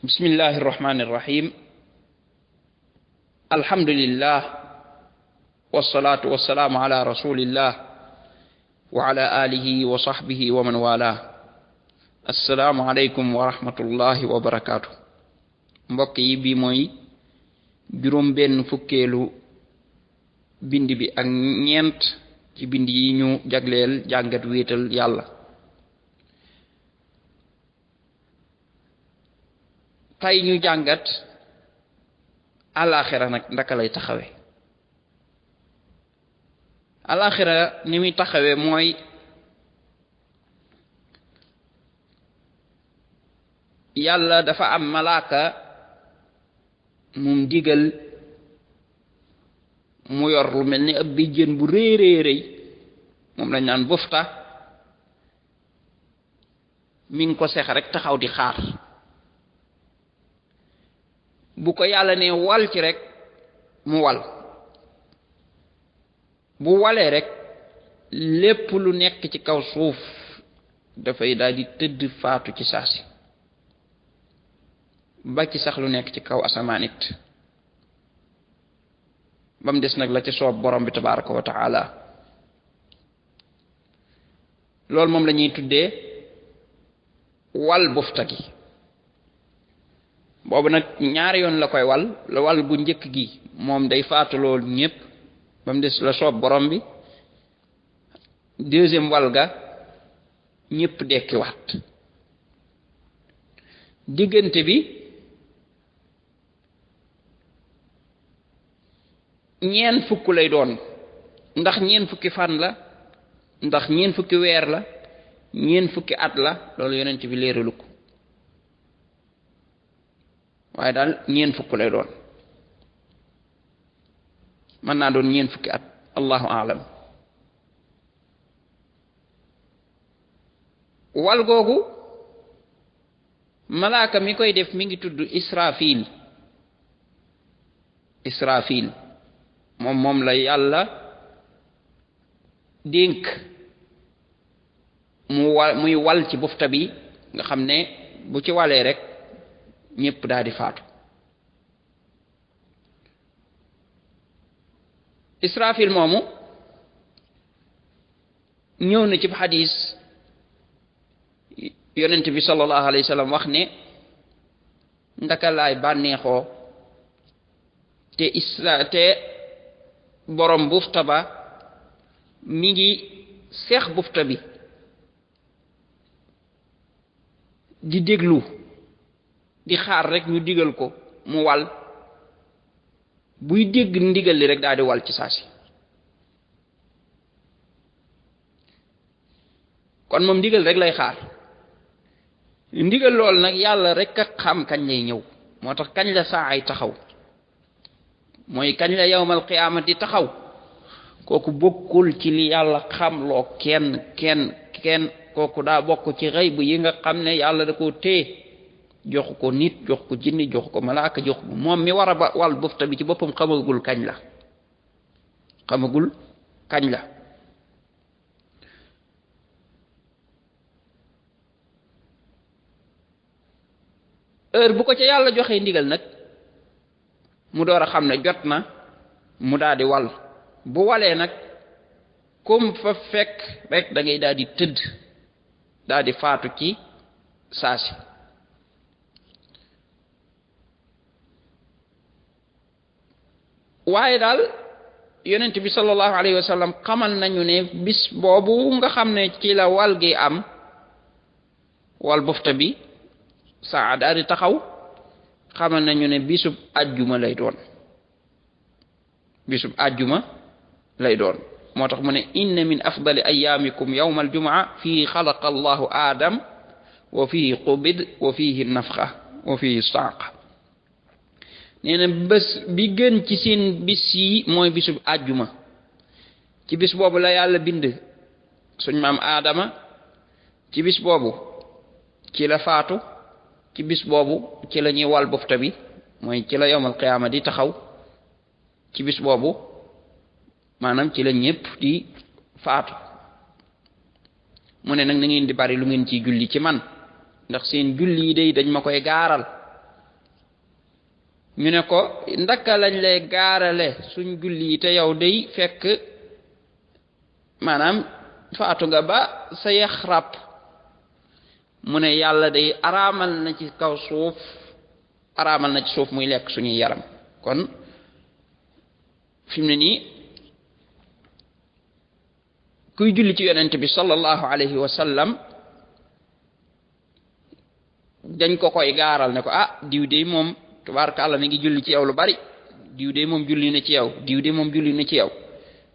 bismillahi irrahmani irrahim alhamdulillah wassalatu wassalaamu ala rasulillah wa ala alihi wa sahbihi wa man wala assalaamu aleykum wa rahmatullahi wa barakaatu. mbokk yi bi mooy juróom benn fukkeelu bind bi ak ñeent ci bind yi ñu jagleel jàngat wéetal yàlla. tey ñu jàngat alaxira nag ndaka lay taxawe. alaxira ni muy taxawe mooy yàlla dafa am malaaka mum digal mu yor lu mel ni ab bijjën bu rëy moom lañ naan bufta mi ngi ko sex rek taxaw di xaar bu ko yàlla ne wal ci rek mu wal bu walee rek lépp lu nekk ci kaw suuf dafay daal di tëdd faatu ci saasi ba ci sax lu nekk ci kaw asamaan it ba mu des nag la ci soob borom bi tabaraka wa taala. loolu moom la ñuy tuddee wal bufta gi. boobu nag ñaari yoon la koy wal bu njëkk gi moom day faatu loolu ñépp ba mu des la soob borom bi. deuxième wal ga ñépp dekkiwaat. diggante bi ñeent fukk lay doon ndax ñeent fukki fan la ndax ñeent fukki weer la ñeent fukki at la loolu yonent bi leeralu ko waaye daal ñeent fukk lay doon mën naa doon ñeent fukki at allahu aalam. wal googu malaaka mi koy def mi ngi tudd Israfil moom la yàlla dénk muy wal ci bufta bi nga xam ne bu ci walee rek ñépp daal di faatu. Israfil moomu ñëw na ci xadiis yonent bi sallallahu alayhi wa sallam wax ne ndaka laay bànneexoo te borom bufta ba mi ngi seex bufta bi di déglu di xaar rek ñu digal ko mu wal buy dégg ndigal li rek daal di wal ci saasi. kon moom ndigal rek lay xaar. ndigal lool nag yàlla rek a xam kañ lay ñëw moo tax kañ la saa ay taxaw mooy kañ la yawmal qiyaamati taxaw kooku bokkul ci li yàlla xamloo kenn kooku daa bokk ci xëy bu yi nga xam ne yàlla da koo téye jox ko nit jox ko jinni jox ko malaaka jox ko moom mi war a wal bufta bi ci boppam xamagul kañ la heure bu ko ca yàlla joxee ndigal nag mu door a xam ne jot na mu daal di wal bu walee nag comme fa fekk rek da ngay daal di tëdd daal di faatu ci saasi. waaye daal yonent bi sallallahu alayhi wa sallam xamal nañu ne bis boobu nga xam ne ci la wal gi am wal bufta bi saa daal di taxaw xamal nañu ne bisub àjjuma lay doon moo tax mu ne inna min afdali ayaamikum yawma aljumaa fii xalaqa allahu aadam wa fihi qubid wa fihi nafxa wa fihi saaq. nee na bés bi gën ci seen bis yi mooy bisub àjjuma. ci bis boobu la yàlla bind suñ maam aadama ci bis boobu ci la faatu ci bis boobu ci la ñuy wal bufta bi mooy ci la yawmal qiyaama di taxaw ci bis boobu maanaam ci la ñépp di faatu. mu ne nag na ngeen di bari lu ngeen ciy julli ci man ndax seen julli yi day dañ ma koy gaaral ñu ne ko ndaka lañ lay gaarale suñ julli te yow day fekk maanaam faatu nga ba sa yax ràpp mu ne yàlla day araamal na ci kaw suuf araamal na ci suuf muy lekk suñuy yaram kon fi mu ne nii kuy julli ci yonent bi sallallahu alayhi wa sallam dañ ko koy gaaral ne ko ah diw de moom tubaarkàlla mi ngi julli ci yow lu bari diw de moom julli na ci yow diw de moom julli na ci yow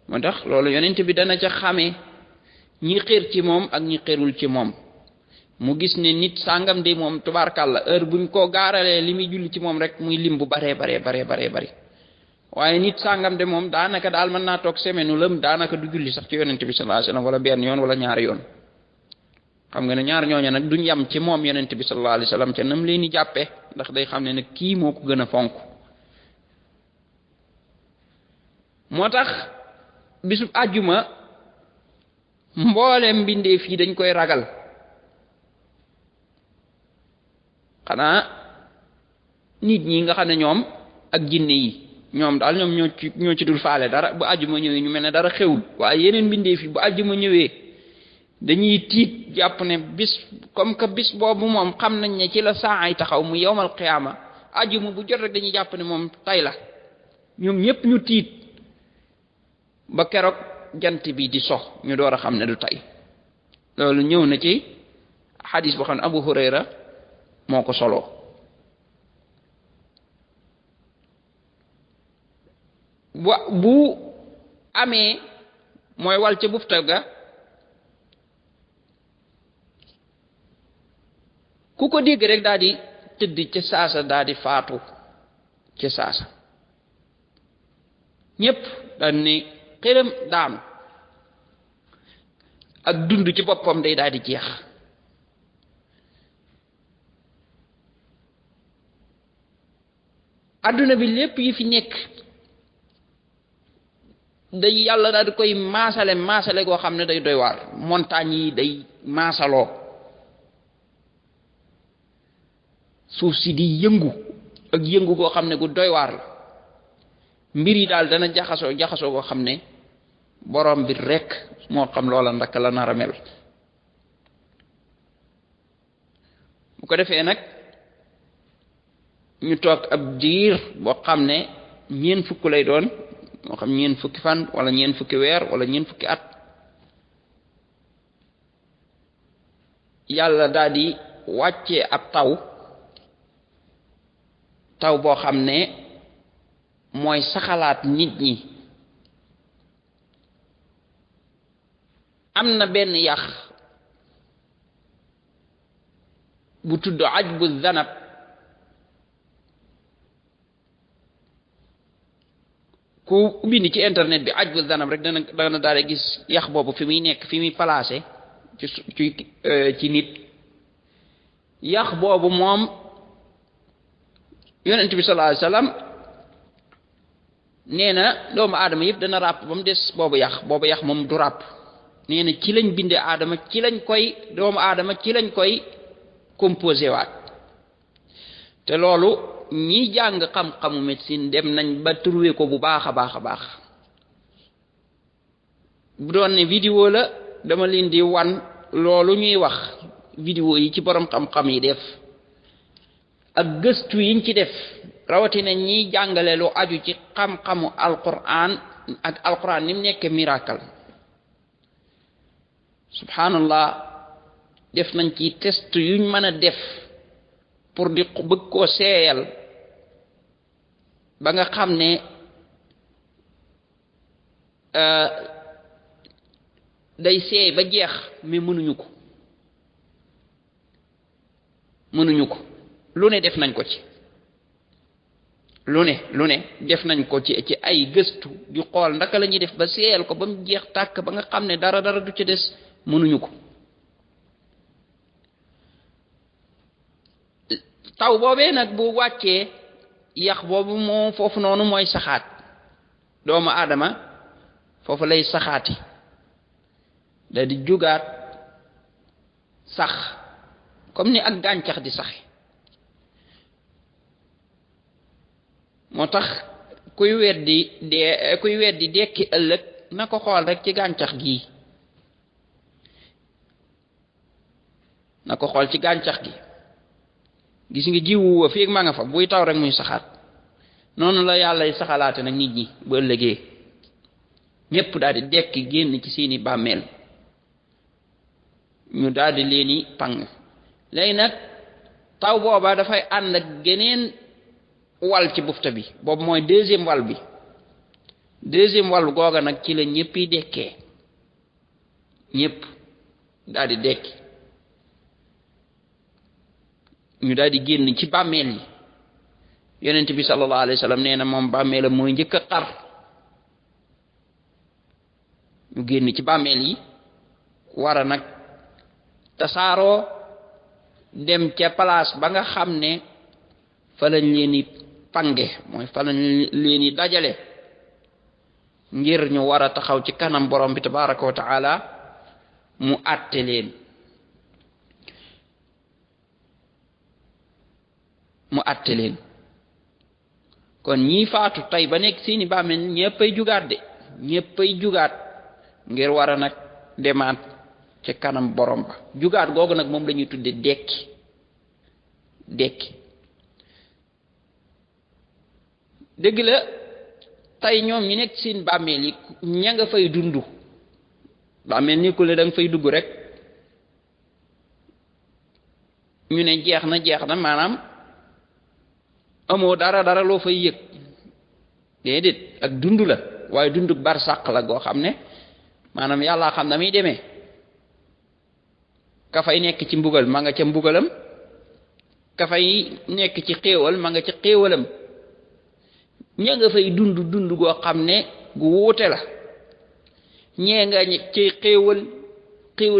moo tax loolu yonent bi dana ca xamee ñi xër ci moom ak ñi xërul ci moom mu gis ne nit sàngam de moom tubaarkàlla heure buñ ko gaaralee li muy julli ci moom rek muy lim bu baree bari waaye nit sàngam de moom daanaka daal mën naa toog semaine u lëm daanaka du julli sax ci yonent bi sallallahu alayhi wasallam wala benn yoon wala ñaari yoon xam nga ne ñaar ñooñu nag duñ yam ci moom yonent bi sallallahu alayhi wasallam ca nam leen di jàppe ndax day xam ne nag kii moo ko gën a fonk moo tax bisub àjjuma mboolem mbindeef yi dañ koy ragal xanaa nit ñi nga xam ne ñoom ak jinne yi ñoom daal ñoom ñoo ci dul faale dara bu àjjuma ñëwee ñu mel ne dara xewul waaye yeneen mbindeef yi bu àjjuma ñëwee dañuy tiit jàpp ne bis comme que bis boobu moom xam nañ ne ci la saa ay taxaw mu yowmal qiyaama àjjuma bu jot rek dañuy jàpp ne moom tay la ñoom ñépp ñu tiit ba keroog jant bi di sox ñu door a xam ne du tay loolu ñëw na ci xadis boo xam ne Abu Hurayra moo ko soloo bu amee mooy wal ca bufta ga ku ko dégg rek daal di tëdd ca saasa daal di faatu ca saasa ñépp daal ne xëram daanu ak dund ci boppam day daal di jeex adduna bi lépp yi fi nekk day yàlla daal di koy maasale goo xam ne day doy waar montagne yi day maasaloo suuf si di yëngu ak yëngu goo xam ne gu doy waar la mbir yi daal dana jaxasoo goo xam ne borom bi rekk moo xam loola ndaka la nar a mel bu ko defee nag ñu toog ab diir boo xam ne ñeent fukk lay doon moo xam ñeent fukki fan wala ñeent fukki weer wala ñeent fukki at yàlla daal di wàccee ab taw boo xam ne mooy saxalaat nit ñi am na benn yax bu tudd ajbu zanab ku bind ci internet bi ajbu zanab rek dana daal di gis yax boobu fi muy nekk fi muy placé ci nit yax boobu moom yonent bi sallallahu alayhi wasallam nee na doomu aadama yëpp dana ràpp ba mu des boobu yax moom du ràpp nee na ci lañ bindee aadama ci lañ koy doomu aadama ci lañ koy composé waat te loolu ñi jàng xam-xamu médecine dem nañ ba trouvé ko bu baax a baax bu doon ne vidéo la dama leen di wan loolu ñuy wax vidéo yi ci borom xam-xam yi def ak gëstu yiñ ci def rawatina ñiy jàngale lu aju ci xam-xamu alquran ak alquran ni mu nekkee miracle subhanallah def nañ ci test yuñ mën a def pour di bëgg koo seeyal ba nga xam ne day seey ba jeex mais mënuñu ko lu ne def nañ ko ci lu ne def nañ ko ci ay gëstu di xool ndaka la ñuy def ba seeyal ko ba mu jeex tàkk ba nga xam ne dara du ci des mënuñu ko taw boobee nag bu wàccee yax boobu moo foofu noonu mooy saxaat doomu aadama foofu lay saxaati da di jugaat sax comme ni ak gàncax di saxe moo tax kuy weddi dekki ëllëg na ko xool rek ci gàncax gi na ko xool ci gàncax gi gis nga jiwu wa fii ma nga fa buy taw rek muy saxaat noonu la yàlla saxalaate nag nit ñi bu ëllëgee ñépp daal di dekki génn ci seeni bàmmeel ñu daal di leeni pang léegi nag taw booba dafay ànd ak geneen wal ci bufta bi boobu mooy deuxième wal bi deuxième wal googa nag ci la ñëpp yi dekkee ñëpp daal di dekki ñu daal di génn ci bàmmeel yi yonent bi sallallahu alayhi wa sallam nee na moom bàmmeelam mooy njëkk a xar ñu génn ci bàmmeel yi war a nag tasaaroo dem ca place ba nga xam ne fa lañ leen di pange mooy fa lañ leen di dajale ngir ñu war a taxaw ci kanam borom bi tabaraka wa taala mu àtte leen kon ñii faatu tey ba nekk seeni bàmmeel ñëppay jugaat de ñëppay jugaat ngir war a nag demaat ci kanam borom ba jugaat googu nag moom lañuy tudde dekki dëgg la tey ñoom ñi nekk seen bàmmeel yi ña nga fay dund bàmmeel nekkul ne da nga fay dugg rek ñu ne jeex na maanaam amoo dara loo fay yëg déedéet ak dund la waaye dunduk barsàq la goo xam ne maanaam yàllaa xam na muy demee ka fay nekk ci mbugal ma nga ca mbugalam ka fay nekk ci xéewal ma nga ca xéewalam ña nga fay dund goo xam ne gu wuute la ñee nga cay xéewal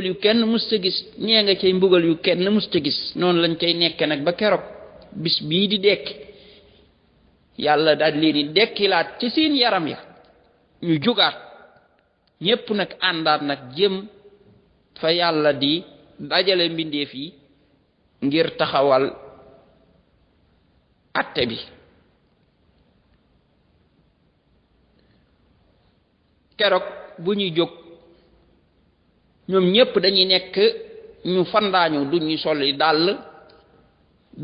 yu kenn musta gis ñee nga cay mbugal yu kenn musta gis noonu lañ cay nekke nag ba keroog bis bii di dekki yàlla daal leen di dekkilaat ci seen yaram ya ñu jugaat ñépp nag àndaat nag jëm fa yàlla di dajale mbindeef yi ngir taxawal atte bi keroog bu ñuy jóg ñoom ñépp dañuy nekk ñu fandaañu duñu soli dàll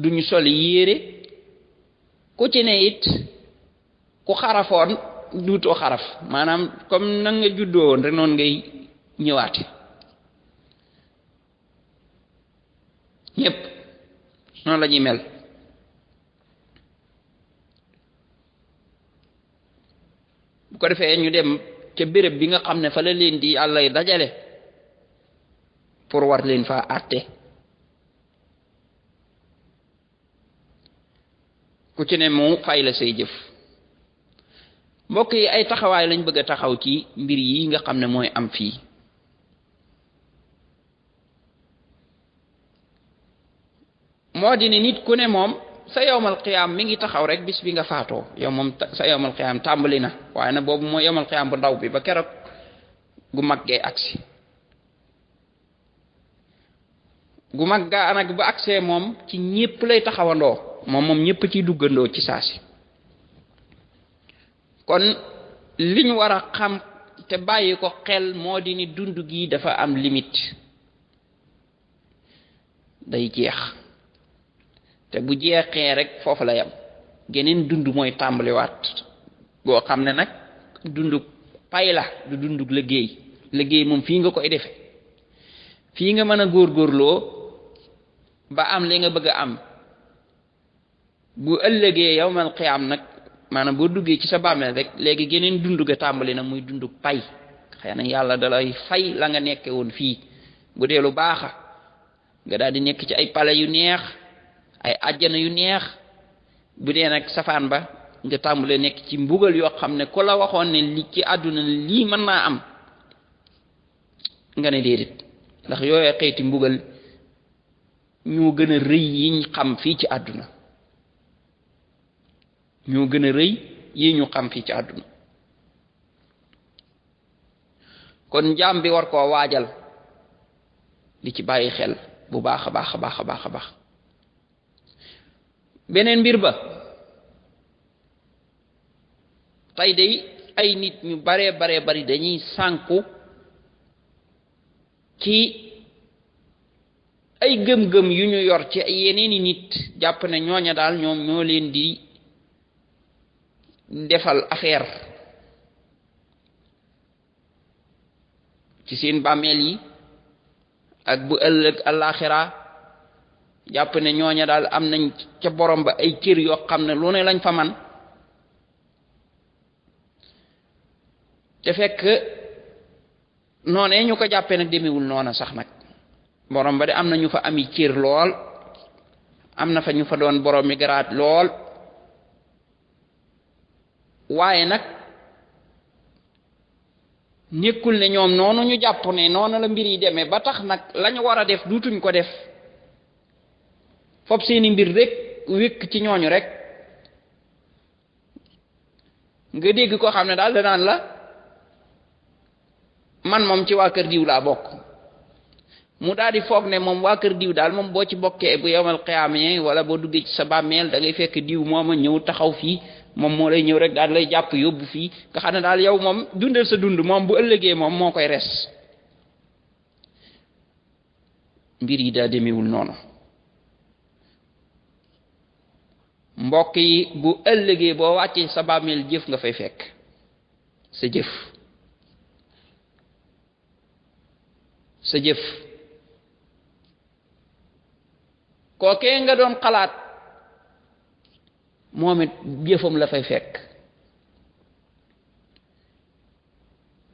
duñu soli yére ku ci ne it ku xarafoon duutoo xaraf maanaam comme na nga juddoo woon rek noonu ngay ñëwaate ñépp noonu la ñuy mel bu ko defee ñu dem ca béréb bi nga xam ne fa la leen di yàlla dajale pour war leen fa àtte ku ci ne mu fay la say jëf mbokk yi ay taxawaay lañ bëgg a taxaw ci mbir yi nga xam ne mooy am fii moo di ne nit ku ne moom sa yowmal qiyaam mi ngi taxaw rek bis bi nga faatoo yow moom sa yowmal qiyaam tàmbali na waaye nag boobu mooy yowmal qiyaam bu ndaw bi ba keroog gu mag gee agsi gu mag gaa nag bu agsee moom ci ñépp lay taxawandoo moom ñépp ciy duggandoo ci saasi kon li ñu war a xam te bàyyi ko xel moo di ni dund gi dafa am limite day jeex te bu jeexee rek foofu la yam geneen dund mooy tàmbaliwaat goo xam ne nag dunduk pay la du dunduk liggéey moom fii nga koy defe fii nga mën a góorgóorloo ba am li nga bëgg a am bu ëllëgee yawmal qiyaam nag maanaam boo duggee ci sa bàmmeel rek léegi geneen dund ga tàmbali na muy dunduk pay xëy na yàlla dalay fay la nga nekke woon fii bu dee lu baaxa nga daal di nekk ci ay pale yu neex ay àjjana yu neex bu dee nag safaan ba nga tàmbalee nekk ci mbugal yoo xam ne ku la waxoon ne li ci àdduna lii mën naa am nga ne déedéet ndax yooyu xeeti mbugal ñoo gën a rëy yi ñu xam fii ci àdduna ñoo gën a rëy yi ñu xam fii ci àdduna kon jaam bi war koo waajal di ci bàyyi xel bu baax a baax a baax a baax a baax beneen mbir ba tey day ay nit ñu bare bari dañuy sànku ci ay gëm-gëm yu ñu yor ci ay yeneeni nit jàpp ne ñooña daal ñoom ñoo leen di defal affaire ci seen bàmmeel yi ak bu ëllëg àllaaxira jàpp ne ñooña daal am nañ ca borom ba ay cër yoo xam ne lu ne lañ fa man te fekk noonee ñu ko jàppee nag demewul noona sax nag borom ba de am na ñu fa ami cër lool am na fa ñu fa doon borom mi garaat lool waaye nag nekkul ne ñoom noonu ñu jàpp ne noonu la mbir yi demee ba tax nag lañu war a def duutuñ ko def fop seeni mbir rek wékk ci ñooñu rek nga dégg koo xam ne daal danaan la man moom ci waa kër diw laa bokk mu daal di foog ne moom waa kër diw daal moom boo ci bokkee bu yowmal qiyaama wala boo duggee ci sa bàmmeel da ngay fekk diw mooma ñëw taxaw fii moom moo lay ñëw rek daal lay jàpp yóbbu fii nga xam ne daal yow moom dundal sa dund moom bu ëllëgee moom moo koy res mbir yi daa demewul noonu mbokk yi bu ëllëgee boo wàccee sa bàmmeel jëf nga fay fekk sa jëf kookee nga doon xalaat moom it jëfam la fay fekk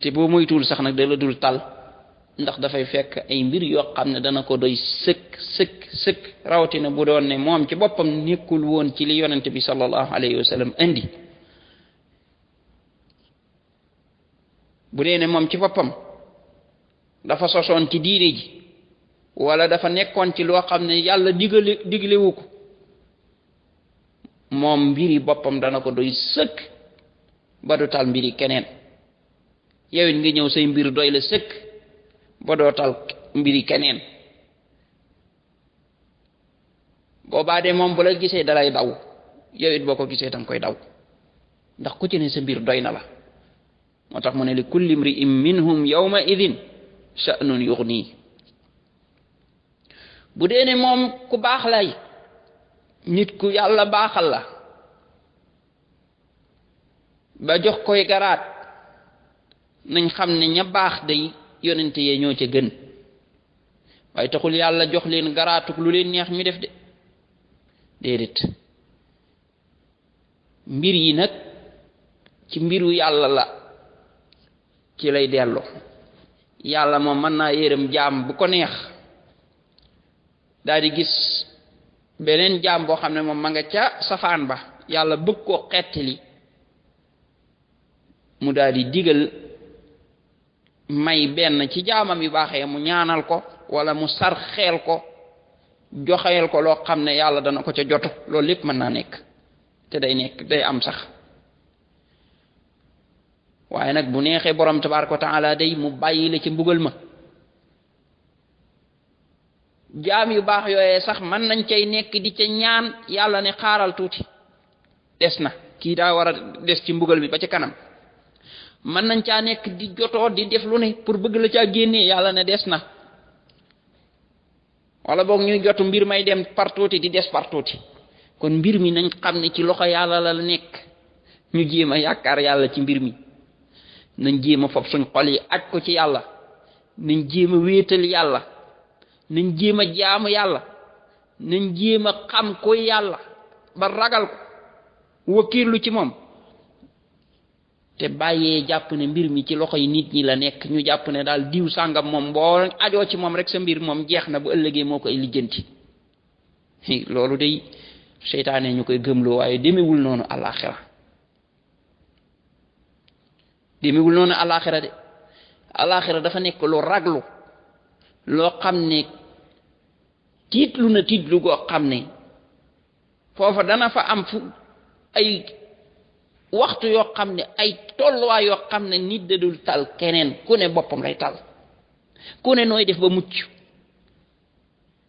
te boo moytuwul sax nag da la dul tal ndax dafay fekk ay mbir yoo xam ne dana ko doy sëkk rawatina bu doon ne moom ci boppam nekkul woon ci li yonente bi sallallahu alayhi wa sallam indi bu dee ne moom ci boppam dafa sosoon ci diine ji wala dafa nekkoon ci loo xam ne yàlla diglewu ko moom mbiri boppam dana ko doy sëkk ba du tal mbiri keneen yow it nga ñëw say mbir doy la sëkk ba doo tal mbiri keneen boobaa de moom bu la gisee dalay daw yow it boo ko gisee danga koy daw ndax ku ci ne sa mbir doy na la moo tax mu ne li kulli imri'in minhum yawma idin sha'nun yughni bu dee ne moom ku baax lay nit ku yàlla baaxal la ba jox koy garaat nañ xam ne ña baax day yonente yee ñoo ca gën waaye taxul yàlla jox leen garaatuk lu leen neex ñu def de déedéet mbir yi nag ci mbiru yàlla la ci lay dellu yàlla moom mën naa yërëm jaam bu ko neex daal di gis beneen jaam boo xam ne moom ma nga ca safaan ba yàlla bëgg koo xettali mu daal di digal may benn ci jaamam yu baaxee mu ñaanal ko wala mu sarxeel ko joxeel ko loo xam ne yàlla dana ko ca jotu loolu lépp mën naa nekk te day am sax waaye nag bu neexee borom tabaaraka wa taala day mu bàyyi la ci mbugal ma jaam yu baax yooyee sax mën nañ cay nekk di ca ñaan yàlla ne xaaral tuuti des na kii daa war a des ci mbugal mi ba ci kanam mën nañ caa nekk di jotoo di def lu ne pour bëgg la caa génnee yàlla ne des na wala boog ñuy jotu mbir may dem par tuuti di des par tuuti kon mbir mi nañ xam ne ci loxo yàlla la nekk ñu jéem a yaakaar yàlla ci mbir mi nañ jéem a fob suñ xol yi aj ko ci yàlla nañ jéem a wéetal yàlla nañ jéem a jaamu yàlla nañ jéem a xam ko yàlla ba ragal ko wakiirlu ci moom te bàyyee jàpp ne mbir mi ci loxo yi nit ñi la nekk ñu jàpp ne daal diw sàngam moom boo ajoo ci moom rek sa mbir moom jeex na bu ëllëgee moo koy lijjanti loolu day seytaane ñu koy gëmloo waaye demewul noonu àllaaxira de àllaaxira dafa nekk lu raglu loo xam ne tiitlu goo xam ne foofa dana fa am fu ay waxtu yoo xam ne ay tolluwaay yoo xam ne nit da dul tal keneen ku ne boppam lay tal ku ne nooy def ba mucc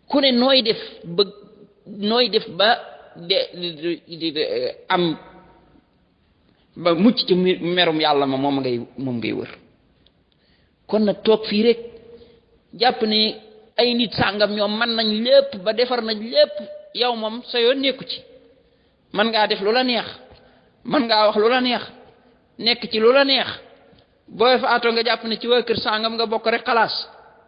ku ne nooy def ba am ba mucc ci merum yàlla ma moom ngay wër. kon nag toog fii rek jàpp ne ay nit sàngam ñoom mën nañ lépp ba defar nañ lépp yow moom sa yoon nekku ci mën ngaa def lu la neex mën ngaa wax lu la neex nekk ci lu la neex booy faatoo nga jàpp ne ci waa kër sàngam nga bokk rek xalaas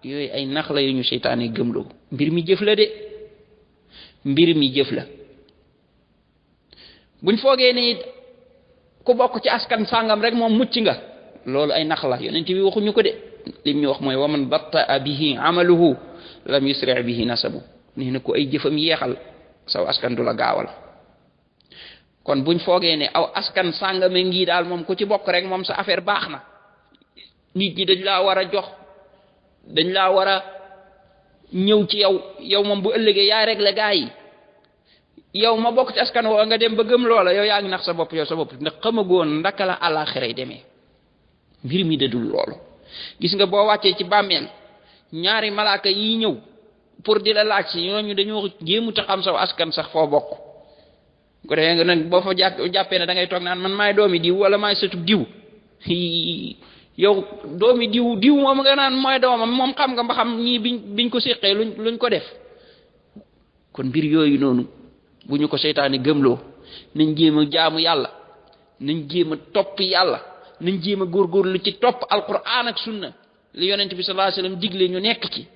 yooyu ay nax la yu ñu seytaane gëmloo mbir mi jëf la de mbir mi jëf la buñ foogee ni ku bokk ci askan sàngam rek moom mucc nga loolu ay nax la yonent bi waxuñu ko de lim ñu wax mooy waman batta bihi amaluhu lam yusri bihi nasabu nee na ko ay jëfam yeexal saw askan du la gaawal. kon buñ foogee ne aw askan sàngame ngi daal moom ku ci bokk rek moom sa affaire baax na nit ñi dañ laa war a jox dañ laa war a ñëw ci yow moom bu ëllëgee yaa réglé gaa yi yow ma bokk ci askan woo nga dem ba gëm loola yow yaa ngi nax sa bopp yow sa bopp ndax xamagoon ndaka la àllaaxira demee mbir mi dadul loolu. gis nga boo wàccee ci bàmmeel ñaari malaaka yi ñëw pour di la laaj si ñooñu dañoo jéemu ta xam saw askan sax foo bokk ko defee nga nag boo fa jàppee ne da ngay toog naan man maay doomi diw wala maay sëtub diw yow doomi diw moom nga naan mooy doomam moom xam nga ba xam ñii biñ ko séqee luñ ko def. kon mbir yooyu noonu bu ñu ko seytaane gëmloo nañ jéem a jaamu yàlla nañ jéem a topp yàlla nañ jéem a góorgóorlu ci topp alquran ak sunna li yonent bi sallallahu alayhi wasallam digle ñu nekk ci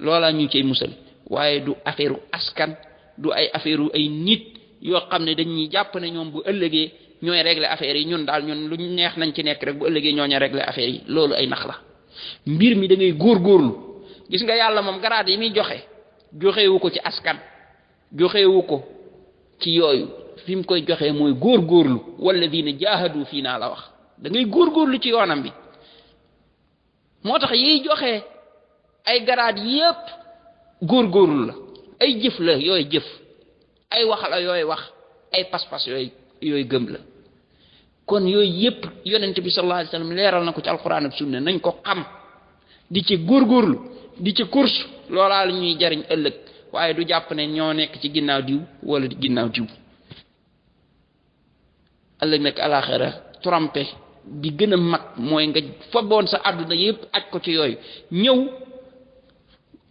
loola ñu cay musal waaye du affaire askan du ay affaire ay nit yoo xam ne dañuy jàpp ne ñoom bu ëllëgee ñooy régler affaire yi ñun daal ñun lu neex nañ ci nekk rek bu ëllëgee ñooñu régler affaire yi loolu ay nax la. mbir mi da ngay góorgóorlu gis nga yàlla moom garaat yi muy joxewu ko ci askan joxewu ko ci yooyu fi mu koy joxee mooy góorgóorlu walladina jaahadu fii naa la wax da ngay góorgóorlu ci yoonam bi. moo tax yiy joxe ay garaat yépp góorgóorlu la ay jëf la yooyu jëf ay wax la yooyu wax ay pas-pas yooyu gëm la. kon yooyu yépp yonent bi sallallahu alayhi wasallam leeral na ko ci alquran ak sunna nañ ko xam di ci góorgóorlu di ci course loolaa la ñuy jariñ ëllëg waaye du jàpp ne ñoo nekk ci ginnaaw diw wala ginnaaw diw. ëllëg nag alaxira trompé bi gën a mag mooy nga faboon sa àdduna yépp aj ko ci yooyu ñëw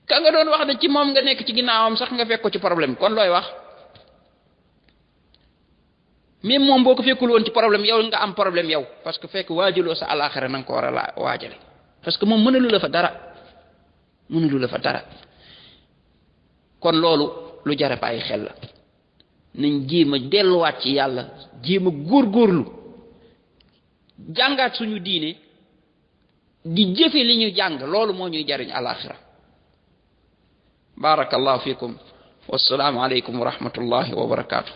ka nga doon wax ne ci moom nga nekk ci ginnaawam sax nga fekk ko ci problème kon looy wax. même moom boo ko fekkul woon ci problème yow nga am problème yow parce que fekk waajaloo sa alaxira na nga ko war a waajale parce que moom mënalu la fa dara kon loolu lu jar a bàyyi xel la. nañ jéem a delluwaat ci yàlla jéem a góorgóorlu jàngaat suñu diine di jëfe li ñu jàng loolu moo ñuy jariñ alaxira. barakallahu fikum wassalaamu aleykum wa rahmatullahi wa barakaatu.